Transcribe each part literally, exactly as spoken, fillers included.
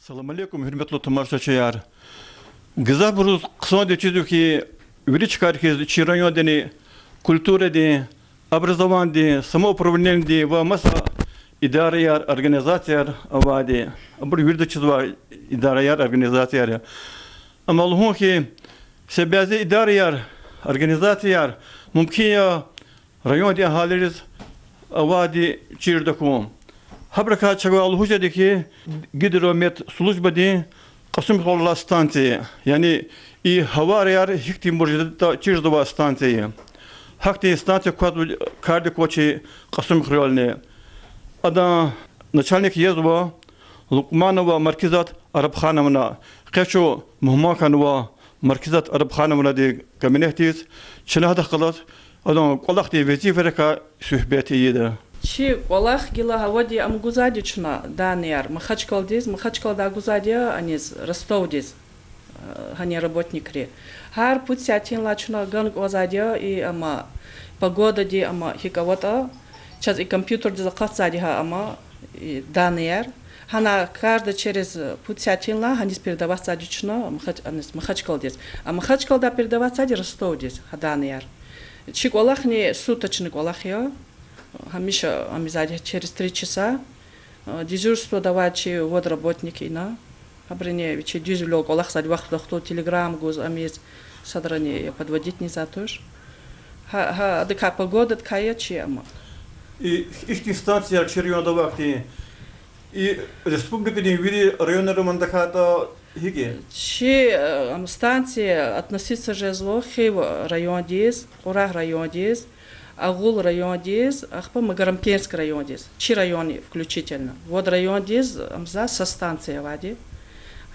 Салам алейкум, гьуьрметлу тамашачияр! Гзафбуруз хъсандиз чизва хьи, вири чкайрихъ хьиз чи райондани культурадин, образованидин, самоуправленидин ва маса идараяр, организацияр авайди. Абур вирида чизвай идараяр, организацияр я. Амма лугьун хьи, са бязи идараяр, организацияр, мумкин я, райондин агьалийриз авайди чир тахьун. Гьабурукай чавай лугьуз жеда хьи, гидрометслужбадин Кьасумхуьрелай станция, яни и гьаварияр гьихьтинбур жедатӀа чирзавай станция я. Гьахьтин станция кваз кардик ква чи Кьасумхуьрелни. Адан начальник язва Лукьманова Маркизат Арабхановна. Къе чун мугьман хьанва Маркизат Арабхановнадин кабинетдиз, чна гьадахъ галаз адан кӀвалахдин везифайрикай суьгьбет ийида. Чи кӀвалах гила гьавади ам гузвайди чна данныяр Махачкъаладиз, Махачкъаладай гузвайди я аниз Ростовдиз, э, гьанин работникри. Гьар пуд сятинлай чна гана кӀанзавайди я, и амма погодади амма гьикӀ аватӀа, чаз и компьютердиз акъатзавайди гьа амма данныяр. Гьана каждый через пуд сятинлай гьаниз передаватьзавайди чна Махач-, аниз Махачкъаладиз. А Махачкъаладай передаватьзавайди Ростовдиз гьа данныяр. Чи кӀвалахни суточный кӀвалах я. Гьамиша ам ийизвайди через три часа. Дежурствода авай чи вад работник ина. Гьабуруни вичи дуьзвилел кӀвалахзавайди, вахт-вахтунда телеграмма гуз, ам ийиз, садрани подводитьни ийизвайди туш. Гьа, гьа, адакай погодадикай я чи амма. И ихьтин станцияр чи районда авай хьтин, и республикадин вири районра ман тахьайтӀа гьикӀ я? Чи, э, ам станция относиться жезва Хив райондиз, Кьурагь райондиз, Агъул райондиз, ахпа Магарамкентский райондиз, чи районни включительно. Вад райондиз ам ийизвай са станция авайди.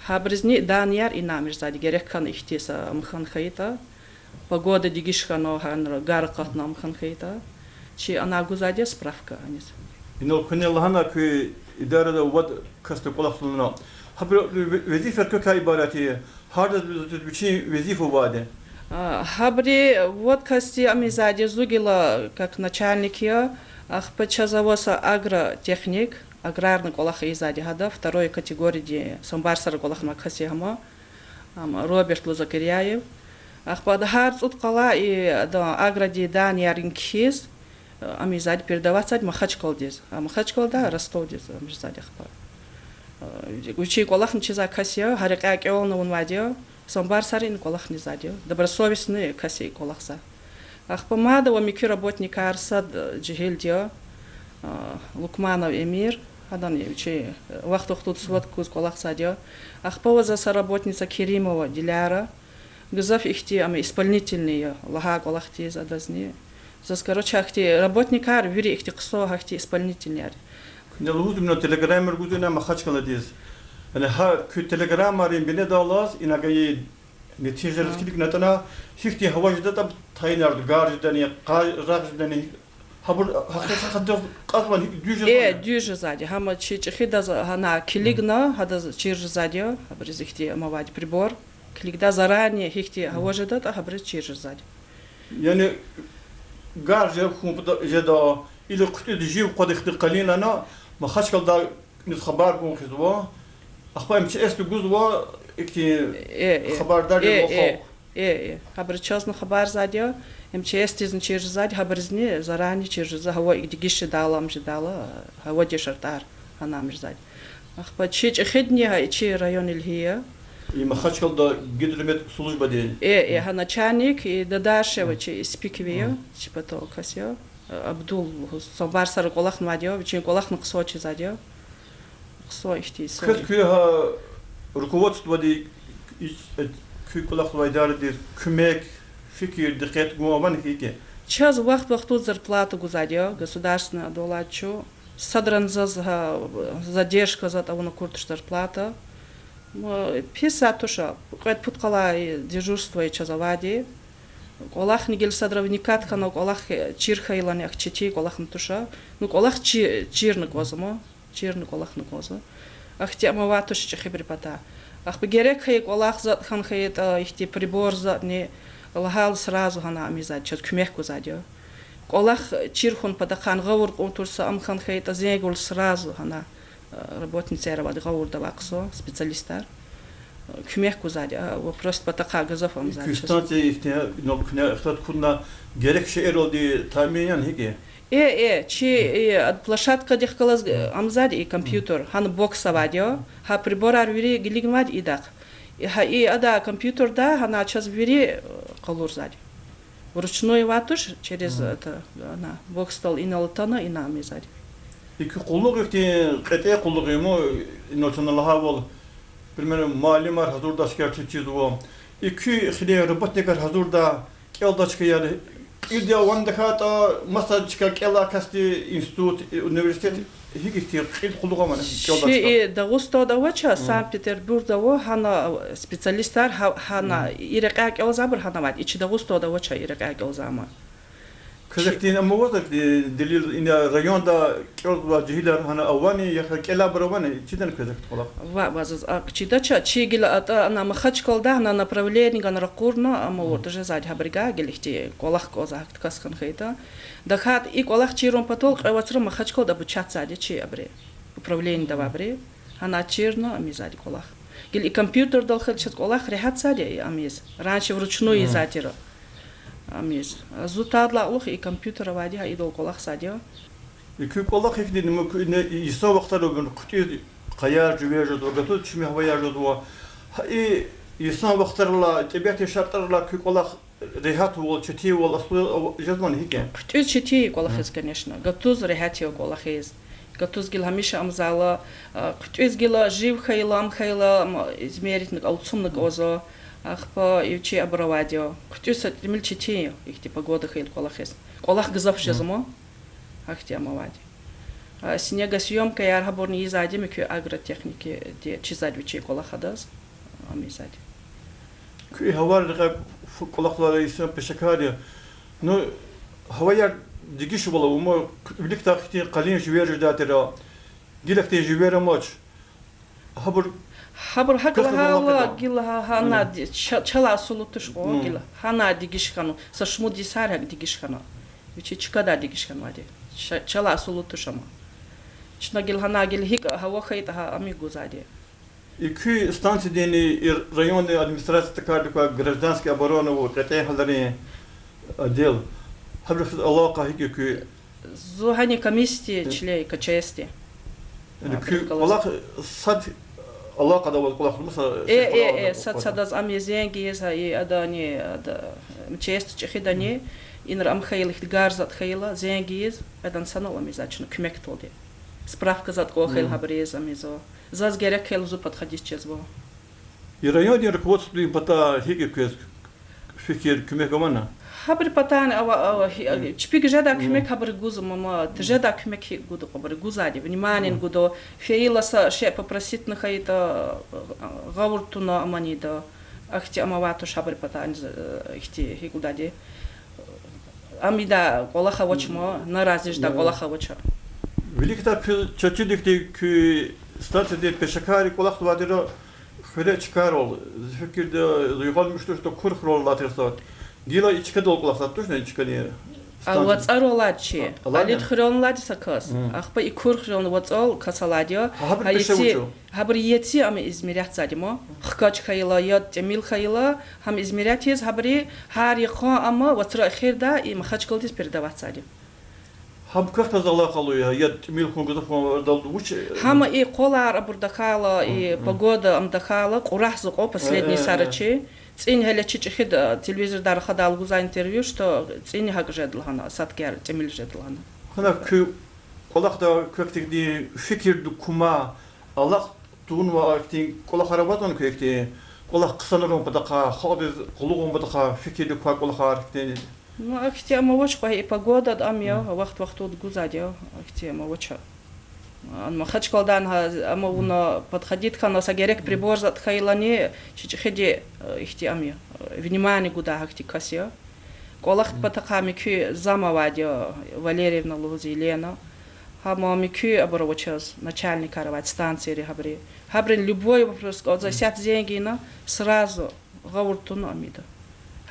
Гьабурузни данныяр ина ам ийизвайди, герек хьана ихьтин са ам хьана хьайитӀа, погода дегиш хьана, гьанра гар акъатна ам хьана хьайитӀа, чи ана гузвайди я справка аниз. Инал куьне лагьана, куь идарада вад касди кӀвалахзава лагьана. Гьабурун ве-, везифаяр квекай ибарат я, гьардаз вичин везифа авайди? А, гьабуру вад касди ам ийизвайди, зун гила как начальник я, ахпа чаз ава са агротехник, аграрный кӀвалах ийизвайди гьада, второй категориядин, самбар сара кӀвалахнавай кас я гьам, ам, Роберт лугьузва, Закиряев. Ахпа ада гьар цӀуд къалай и, ада агродин данныяр ин кхьиз, ам ийизвайди, передаватьзавайди Махачкъаладиз. А Махачкъаладай Ростовдиз ам ийизвайди ахпа. Вичин кӀвалахни чизвай кас я, гьа рекьяй кӀелна авунвайди я, самбар сара ина кӀвалахни ийизвайди я. Добросовестный кас я и кӀвалахзавай. Ахпа мад ава муькуь работникар, сад жегьилди я, Лукманов Эмир, гьадани вичи вахт-вахтунда сводка гуз кӀвалахзавайди я. Ахпа ава за са работница Керимова Диляра. Гзаф ихьтин ам исполнительный я, лагьай кӀвалахдиз адазни. Заз, короче, ахьтин работникар вири ихьтин хъсан, гьахьтин исполнительныйяр. Куьне лугьуз, ина телеграммаяр гуз ина Махачкъаладиз. Яни гьа куь телеграммайрин бинедаллаз ина гайи нетижайриз килигнатӀани, гьихьтин гьава жедатӀа тайинарда, гар жедани, къа-, рагъ жедани, гьабур гьакъикъатда кьазвани, гьикӀ дуьз жезвани? Э, дуьз жезвайди. Гьам чи чӀехидаз гьана килигна, гьадаз чир жезвайди я, гьабуруз ихьтин ам авайди прибор. Килигда заранее гьихьтин гьава жедатӀа, гьабуруз чир жезвайди. Яни гар жеда, хьун патал жеда, или хъуьтӀуьз жив къведа ихьтин къалин лагьана, Махачкъаладай низ хабар гун хъийизва, ахпа МЧС-ди гузва ихьтин хабардар жезва халкь. Э, э, гьабуру чазни хабарзавайди я, МЧС-дизни чир жезвайди, гьабурузни заранее чир жезва, гьава икӀ дегиш жедайла, ам жедайла, гьавадин шартӀар гьана ам жезвайди. Ахпа чи чӀехидни гьа и чи районилихъ я. И Махачкъалада гидрометслужбадин? Э, э, гьа начальник, и Дадашева чи Испикви я, чи патав кас я, Абдул лугьуз, самбар сара кӀвалахнавайди я, вичин кӀвалахни хъсан чизвайди я. Хъсан ихьтин инсан я. Квез куь гьа руководстводи, и, э, куь кӀвалахзавай идарадиз куьмек, фикир, дикъет гун авани хьи? Чаз вахт-вахтунда зарплата гузвайди я, государственный адалай чун. Садрани заз гьа задержка затӀ авуна акур туш зарплата. М, пис затӀ туш, кьвед-пуд къалай дежурство я чаз авайди. КӀвалахни гила садра вникать хьана, кӀвалах чир хьайилани ахьтин четин кӀвалахни туш. Ну, кӀвалах чи-, чирна кӀанзава, чирна кӀвалахна кӀанзава. Ахьтин ам авайди туш чӀехибурун патай. Ахпа герек хьайи кӀвалах затӀ хьана хьайитӀа, ихьтин прибор затӀни лагьайла сразу гьана ам ийизвайди, чаз куьмек гузвайди я. КӀвалах чир хьун патахъай гъавурда кьун туш, са ам хьана хьайитӀа зенг авурла сразу гьана Работницаяр авайди гъавурда авай хъсан специалистар. Куьмек гузвайди, а, вопрос патахъай гзаф амза чаз. Куь станция ихьтин, ну, куьне ихтилат хьуна, герек шейэралди таъмин яни, гьикӀ я? Э, э, чи, э, ад площадкадихъ галаз, э, амзади и компьютер, гьана бокс авайди я, гьа приборар вири гилигнавайди идахъ. Э, гьа и ада компьютерда гьана чаз вири, э, къалурзавайди. Вручную авайд туш, через это, ана, боксдал инал атана, ина ам ийизвайди. И куь къуллугъ ихьтин кьетӀен къуллугъ я ман, инал чна лагьайвал, примерно, муаллимар гьазурдай чкаяр чизва. И куь хиле работникар гьазурдай, кӀелдай чкаяр, кьилди авани тахьайтӀа, маса чка кӀелай касди, институт, университет, гьикӀ ихьтин кьил къуллугъ авани кӀелдай чка? Чи и Дагъустанда авач, Санкт-Петербургда ава, гьана специалистар, гьа-, гьана и рекьяй кӀелзавайбур гьана авайди, и чи Дагъустанда авач и рекьяй кӀелзавай. Квез ихьтин ам авазвани, делил, ина районда кӀелзавай жегьилар гьана авани, яхъ кӀелайбур авани, чидани квез ихьтин кӀвалах? Ва, ва заз акӀ чидач, чи гила атӀа ана Махачкъалада гьана направление гана ракъурна, ам авуртӀа жезвайди гьабуруз гила ихьтин кӀвалах кӀанзавай гьахьтин кас хьана хьайитӀа. ТахьайтӀа и кӀвалах чирун патал кьве вацра Махачкъалада обучатьзавайди чи абуру, управлениеда авайбуру. Гьана чирна ам ийизвайди кӀвалах. Гила и компьютердал хьайила чаз кӀвалах регьятзавайди я ам ийиз. Раньше вручную ийизвай тир ам ийиз. Зун тадлагьай кьулухъ и компьютер авайди, гьа идал кӀвалахзавайди я. И куь кӀвалах ихьтин, ну, куь, ну, йисан вахтара хъуьтӀуьз къаяр жуве жезва, гатуз чими гьаваяр жезва. Гьа и йисан вахтарилай, тӀебиатдин шартӀарилай куь кӀвалах регьятвал, четинвал, аслу жезвани, гьикӀ я? ХъуьтӀуьз четин я кӀвалахиз, конечно. Гатуз регьят я кӀвалахиз. Гатуз гила гьамиша амзава, а, хъуьтӀуьз гила жив хьайила, ам хьайила, м, измеритьна, алцумна кӀанзава. Ахпа и вичи абур авайди я. ХъуьтӀуьз са тӀимил четин я, ихьтин погода хьайила кӀвалахиз. КӀвалах гзаф жезва ман. Ахьтин ам авайди. А, снегосъёмкаяр гьабурни ийизвайди я муькуь агротехникади, чизвайди вичин кӀвалах адаз, ам ийизвайди. Куь гьавайрин рекьяй кӀвалахзавай йисан пешекар я. Ну, гьаваяр дегишвал ава ман, виликдай хьтин къалин живер жедай тир, гила хьтин живер амач. Гьабур, гьабур гьакӀ лагьайла, гила гьа-, гьана ди-, ча-, чалай асул туш кьван гила. Гьана дегиш хьанва, са шумуд йисар гьакӀ дегиш хьанва. Вичи чкадай дегиш хьанвайди. Ча-, чалай асул туш ам. Чна гила гьана гила гьикӀ гьава хьайитӀа, гьа ам и гузвайди. И куь станциядин, и райондин администрациядин тахьайдакай гражданский оборона ва кьетӀен гьаларин отдел, гьабурухъ алакъа гьикӀ я куь? Зун гьана комиссиядин член я, КЧС-дин. Яни куь кӀвалах сад алакъада аваз кӀвалах, мисал, э, сад-садаз ам ийиз, зенг ийиз, гьа и адани, ада, МЧС-ди чӀехидани, инра ам хьайила, ихьтин гар затӀ хьайила, зенг ийиз, адан санал ам ийизвач чна куьмекдалди. Справка затӀ кӀан хьайила, гьабуруз ам ийизва. Заз герек хьайила, зун подходить жезва. И райондин руководстводин патай гьикӀ я квез фикир, куьмек авани? Гьабурун патайни ава, ава, гьи-, чпик жедай куьмек гьабуруз гузва ман, жедай куьмек гьикӀ гуда, абуруз гузвайди, внимание гуда, фейила са шей попроситьна хьайитӀа, гъавурда туна аманида, ахьтин ам авай туш гьабурун патайни, ихьтин гьикӀ лугьудайди. Ам ийидай кӀвалах авач ман, нарази жедай кӀвалах авач. Виликдай квез чаз чида хьи, куь станциядин пешекарри кӀвалахзавайди я хуьре чкайрал, зи фикирда, зи югъ-муштушда Курхрал алай тир са. Гила и чкадал кӀвалахзавайди тушни, и чкани станция? ВацӀарал алайди чи. Алайни? Алид хуьрелни алайди са кас. Ахпа и Курхрални ВацӀал кас алайди я. Гьабур пеше вуч я? Гьабур еце ам измерятьзавайди ман. Хкаж хьайила, яд тӀимил хьайила, гьам измерять ийиз, гьабуру гьар йикъан ам вацра эхирда и Махачкъаладиз передаватьзавайди. Гьам квехъ галаз алакъалу я, яд тӀимил хьун, гзаф хьун арадал вуч? Гьам и къвалар абур тахьайла, и погода ам тахьайла, кьурагьзава кьван последний йисара чи. ЦӀини гьеле чи чӀехида, телевизордай рахадайла гузвай интервью, что цӀини гьакӀ жеда лагьана, асаткаяр тӀимил жеда лагьана. Гьана куь кӀвалахда квехъ тикди фикирда кума, алакь тавунвай ихьтин кӀвалахар авазвани квехъ, ихьтин кӀвалах хъсанарун патахъай, халкьдиз къуллугъун патахъай фикирда квай кӀвалахар ихьтин? Ну, ахьтин ам авач кьван, и погодада ам я, вахт-вахтунда гузвайди я, ахьтин ам авач. Ана Махачкъаладани гьа ам авуна, подходить хьана, са герек прибор затӀ хьайилани, чи чӀехиди, э, ихьтин ам я, э, внимание гудай гьахьтин кас я. КӀвалахдин патахъай муькуь зам авайди я, Валерьевна лугьуз, Елена. Гьам муькуь абур ава чаз, начальникар авайди станцийри гьабуру. Гьабуру любой вопрос кӀанзава, исятда зенг ийина, сразу гъавурда туна ам ийида.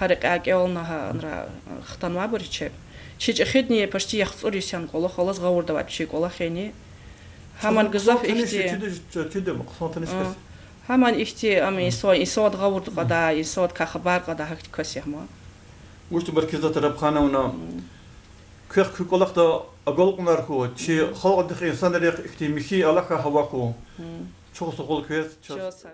Гьа рекьяй кӀелна, гьа анра хтанвайбур я чеб. Чи чӀехидни почти яхцӀур йис яна кӀвалах алаз, гъавурда авайди чи кӀвалахни. Гьаман гзаф ихьтин, чида, чида, хъсан таниш кас. Гьаман ихьтин, ам инсан, инсандин гъавурда кьадай, инсандикай хабар кьадай гьахьтин кас я гьам. Вуч ибур кизатра Рабхановна, квехъ куь кӀвалахда агалкьунар хьуй, чи халкьдихъ, инсанрихъ ихьтин михьи алахьай гьава хьуй. Чухсагъул квез, чаз.